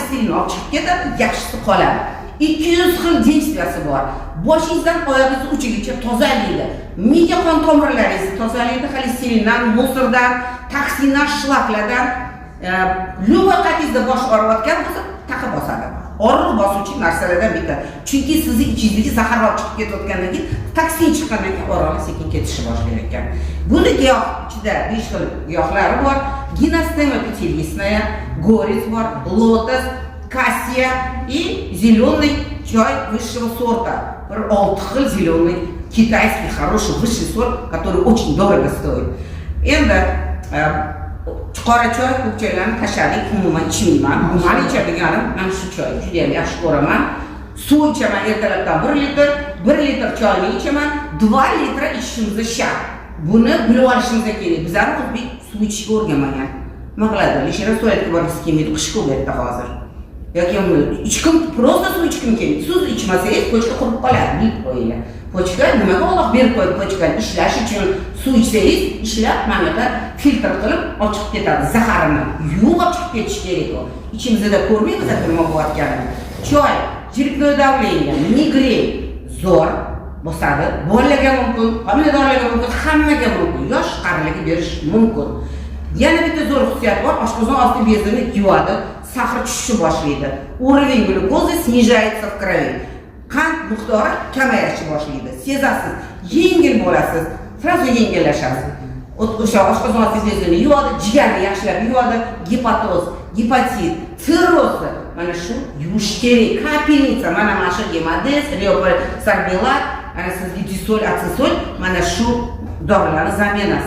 Xolesterinni olib chiqib ketadi, yaxshisi qoladi. 200 xil действия si bor. Boshingizdan oyog'ingiz uchigacha tozalaydi. Miya qon tomirlaringizni tozalaydi xolesterindan, мусор dan, toksindan, shlaklardan. Любой qaytingizda bosh og'riyotgan bo'lsa, taqib bosadi. Og'riq bosuvchi narsalardan bitta. Chunki sizni ichingizdagi zahar olib chiqib ketayotgandan keyin, toksin chiqqandan keyin og'riqlar sekin ketishni boshlaydi ekan. Buni giyoh ichida 5 xil giyohlari bor. Гиностема пятилистная, горец bor, лотос, кассия и зеленый чай высшего сорта. Bir olti xil зеленый китайский хороший высший сорт, который очень дорого стоит. Endi qora choy, ko'k choylarni tashladik, umuman ichmayman. Mani ichadiganim mana shu choy, judayam yaxshi ko'raman. Suv ichaman ertalabdan 1 litr, 1 litr choyni ichaman, 2 litra ichishimiz shart. Buni bilib olishimiz kerak. Bizlarni o'zbek suv ichishga o'rganmagan. Nima qiladi? Лишний раз tualetga borgisi kelmaydi, qish ku bu yerda hozir. Yoki ichkim, просто suv ichkim kelmaydi. Suv ichmasangiz, почка qurib qoladi, bilib qo'yinglar. Почка nimaga Olloh berib qo'ydi почка ni ishlash uchun? Suv ichsangiz, ishlab, mana buyoqda filtr qilib olib chiqib ketadi zaharini. Yuvib olib chiqib ketish kerak u. Ichimizda ko'rmaymiz nima bo'layotganini. Choy, черепное давление, migren zo'r bosadi. Bolalarga mumkin, homiladorlarga mumkin, hammaga mumkin. Yosh qarilarga berish mumkin. Yana bitta zo'r xususiyat bor, oshqozon osti bezini yuvadi, сахар tushishni boshlaydi. Уровень глюкозы снижается в крови. Qand miqdori kamayishni boshlaydi. Sezasiz, yengil bo'lasiz, сразу yengillashasiz. O'sha oshqozon osti bezini yuvadi, jigarni yaxshilab yuvadi, gepatoz, gepatit, sirrozni mana shu yuvish kerak. Капельница, mana shu Gemades, Реопсорбилак, ana sizga Disol, Ацисол, mana shu dorilarni замена si.